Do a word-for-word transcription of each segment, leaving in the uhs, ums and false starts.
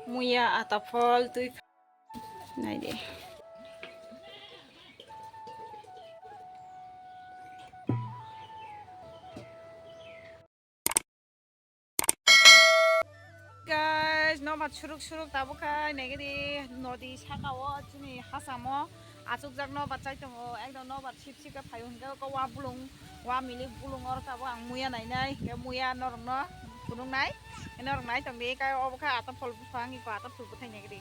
Muya, ata phol, twi. Nai de. Guys, nobar suruk suruk tabuk khai naigidi nodi saka o chini hasamo achukjak nobar chai tongo, ekdom nobar sip sip khe phaio hinkhe o wa bulung, wa milik bulung oro tabuk ang muya nainai, hinkhe muya norokno phunuknai, norok nai tongdi, kai obo khe ata phol buphang, iko ata phol bwthai naigidi,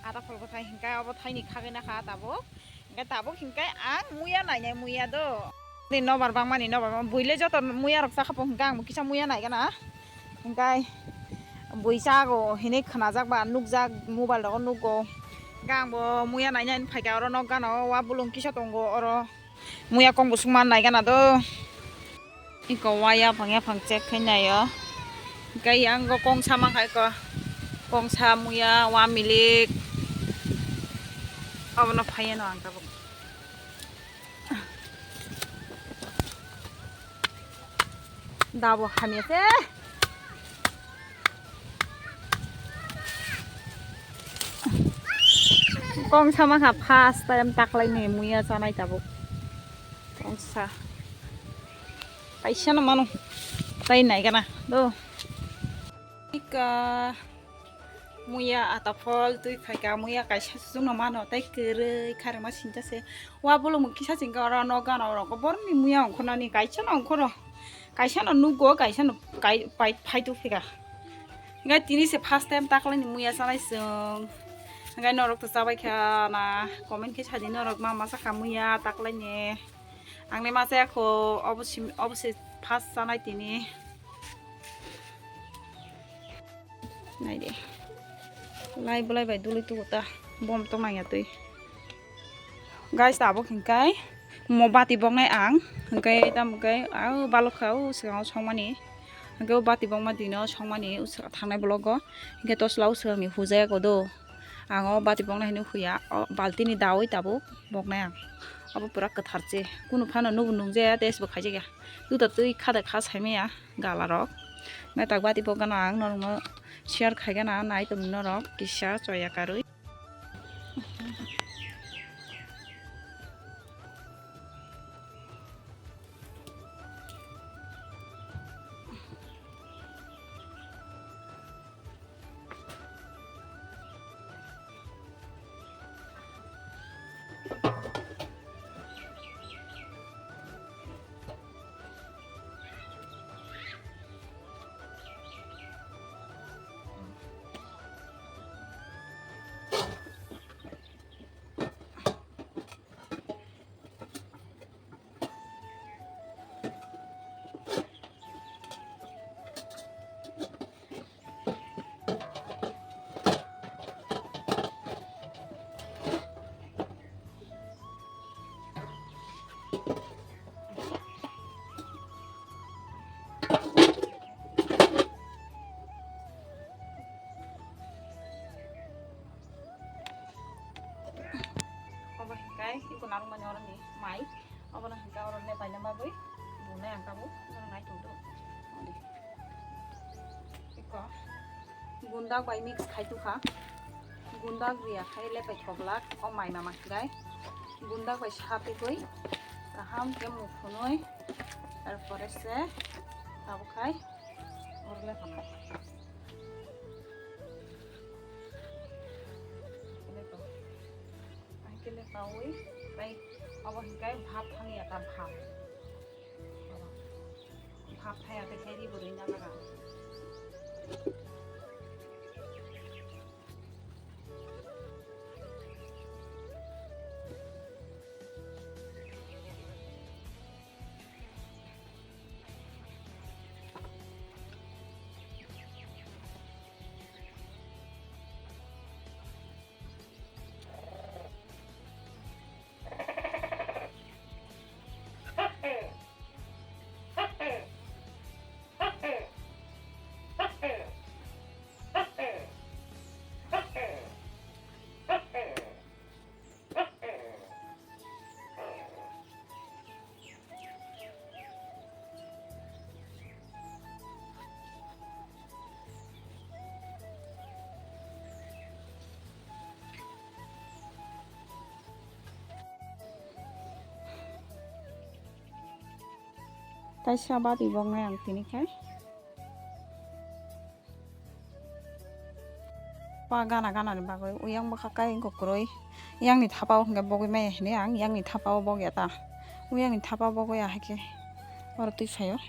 ata phol bwthai hinkhe obo thaini khagwi nakha tabuk. Hingke tabuk hingke ang muya nainai muya do. Ni nobar bangmani nobar bang-, buile joto muya rok chakha po hingke ang bo kisa muya naigana. Hingke bui chago hinui khnajak ba nukjak mobile rogo nugo. Hingke ang bo muya nainai phaikha oro nok gana o wa bulung kisa tongo oro. Muya kong bo sungma naigana do. Iko wa yaphang yaphang check khai naio. Hingke yang go kongsa mankha iko. Kongsa muya wa milik. Abono phaiya no ang tabuk. Dabo hamya se. Kongsa mankha first time taklaini muya chanai tabuk. Kongsa. Kaisa no mano. Tai nai gana do. Ika muya ata phol twi phaika muya kaisa suchung no mano tai kwrwi kharma sincha se. Wa bolong kisa chingka oro no gana oro borni muya ongkhornani kaisa no ongkhoro. Kaisa no nugo kaisa no kai pai phai tu phika. Ngai tini se first time taklaini muya chanai chwng. Ngai norok to chabai kha na comment khe sadi norok ma masa kha muya taklaini. Ang le ma chaya kho, obo sim-, obo se first chanai tini. Nai de. Lai bolai bai dului tugo ta, bom tong nang ya twi. Guys, tabuk hingkai mo bati boknai ang, hingkai tam hingkai au balok kha, u swkang o songmani. Hingkai o bati bokma dino songmani, u swkang thangnai vlog o. Hingkai tosla u swkang ni hujaya kodo. Ang o bati boknai hinui huya, o balti ni daui tabuk boknai ang. Abo pura kwthar se. Kunu phano nubu nungjaya, test bo khaijakya. Twi to twi kha da kha saimaya gala rok. Nai tak bati bok gana ang norokno share khai gana nai tong norok kisa choya karwi. Obo hingkai iko narwkmani oroni mai. Obono hingka oro lepaina bagwi bunai ang tabuk, oro nai tongdo. Iko gundak bai mix khai tukha, gundak riya khai lepai thoglak o mai mama hingkai gundak bai sapikwi kaham khe muphunwi, tarpore se tabuk khai oro lepanai. Kele pawi, tai abo hingkai bhap thangya ta bhap. Bhap thaya ta khe ri bwrwi na laga. Kaisa bati boknai ang tini khai. Pa gana gana ni bagwi uyang bwkha kai wngkha kwrwi. Yang ni thapa o hwnkhe bogwi maya hinwi ang yang ni thapa o bogya ta. Uyang ni thapa o bogwi ahai khe oro twi phaio.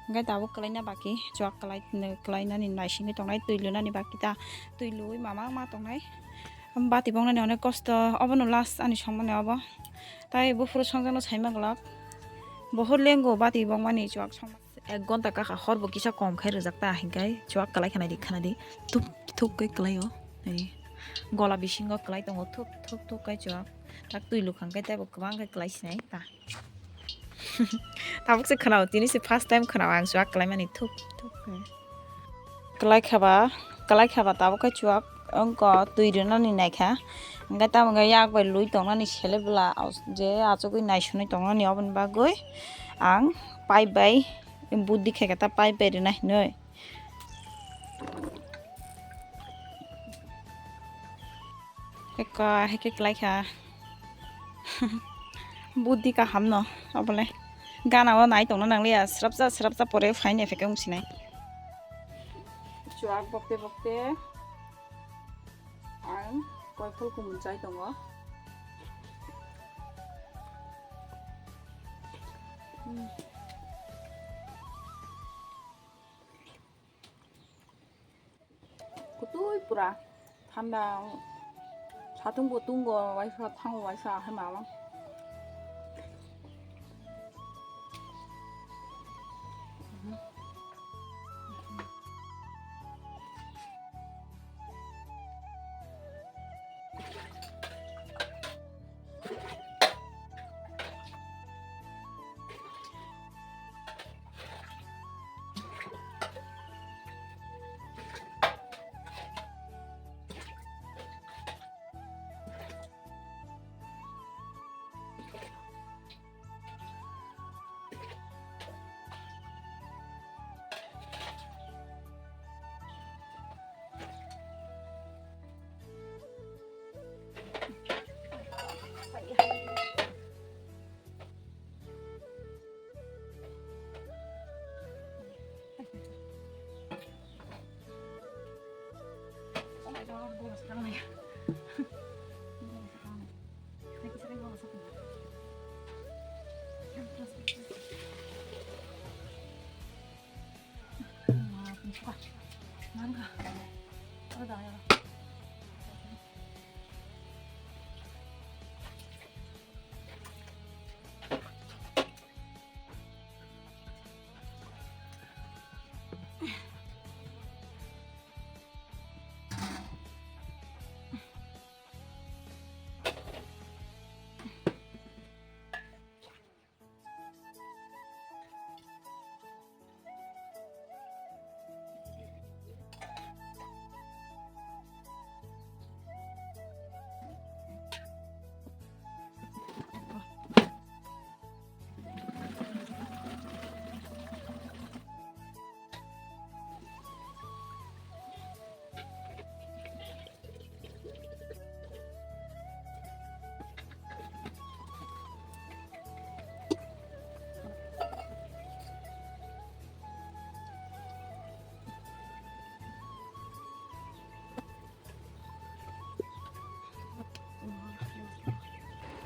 Hwnkhe tabuk kwlaina baki chuak kwlai, kwlainani naisingwi tongnai, twi lunani baki ta, twi luwi mama ma tongnai. Bati boknani onek kosto, obono last ani songmani obo. Tai buphuru songjakno saima glak. Bohor lengo bati bokmani chuak songma. Ek gonta kaka horbo kisa kom khai rwjak ta hinkai chuak kwlai khana di khana di. Thuk thuk kai kwlai o. Nai. Gola bisingo kwlai tongo thuk thuk thuk kai chuak. Tak twi lukhang kai teibo kwbang kai kwlai sinai ta. Tabuk se khwnao, tini se first time khwnao ang chuak kwlai mani thuk thuk khe. Kwlai khaba, kwlai khaba tabuk khe chuak wngkha twi rwnani naikha. Hwnkhe tamo hwnkhe yak bai lui tongnani sele bwla je achugwi naisunwi tongnani oboni bagwi ang pipe bai buddi khaikha ta pipe bai rwna hinwi. Ekka heke kwlai kha. Buddi kaham no, obole. Gana o nai tongna nangliya, srapsa, srapsa pore fine effect wng sinai. Chuak bokte bokte ang koiphol kumun chai tongo. Hmm. Kutui pura thanda, satung bo tungo, waisa thango, waisa hai mama.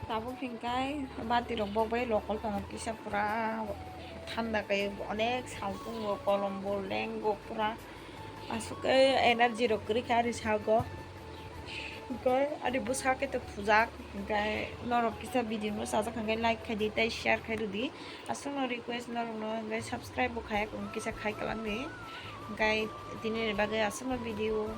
Tabuk hingkai bati rok bok bai lokol tongo kisa pura thanda kai onek saltung bo kolom bo leng bo pura aswk khe energy rok kwrwi kha ari sago. Hingke ani bwsa khe to thujak, hingke norok kisa video no sajak hingke like khai di tei share khai rw di. Aswkno request norokno hingke subscribe bo khaya kung kisa khai kalang di. Hingke tini ni bagwi aswkno video.